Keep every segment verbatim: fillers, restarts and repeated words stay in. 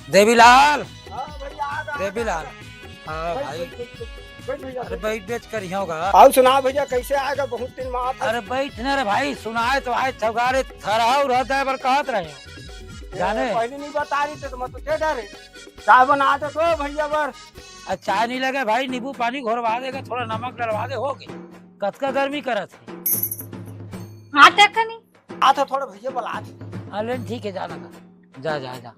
देवीलाल। हाँ भैया, आ गया, आ गया। देवीलाल। हाँ भाई। बैठ, बैठ, बैठ, बैठ भैया, अरे बैठ। बैठ, बैठ कर ही होगा। आओ सुना भैया, कैसे आएगा, बहुत दिन में आप। अरे बैठ ना रे भाई, सुनाए तो आए छौगा रे, थरहा उरहा दे बर कहत रहे हो। ए, जाने। पहले नहीं बता रही थे तो मैं तो के डरे। चाय बना दे तो भैया बर। आ, चाय नहीं लगे भाई, नींबू पानी घोरवा देगा, थोड़ा नमक डलवा दे, हो गई। कतका गर्मी करत है। हाँ, देखा नहीं। आ तो थोड़ा भैया बुला दे। हाँ, ले ठीक है, जाना का। जा, जा, जा।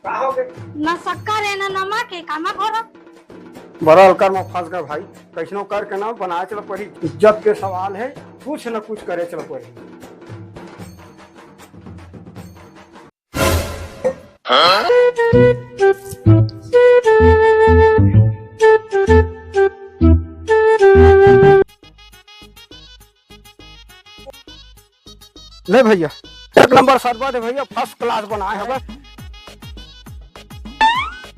का हो गए? ना शक्कर है, ना नमक है, कामा घोरा। बड़ा अलकर में फंस गए भाई, कैसनो करके ना बनाए चल पड़ी। इज्जत के सवाल है, कुछ न कुछ करे चल पड़ी। ले भैया, एक नंबर शरबत है भैया, फर्स्ट क्लास बनाए हवे।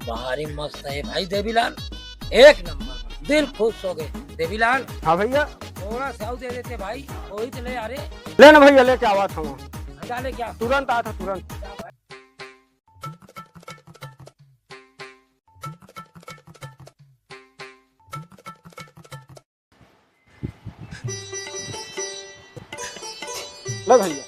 भारी मस्त है भाई देवीलाल, एक नंबर, दिल खुश हो गए देवीलाल। हाँ भैया। थोड़ा सा दे देते भाई, वही तो ले आ रे। ले ना भैया, लेके आवा था वहाँ। हटा ले क्या? तुरंत आया था, तुरंत। ले भैया।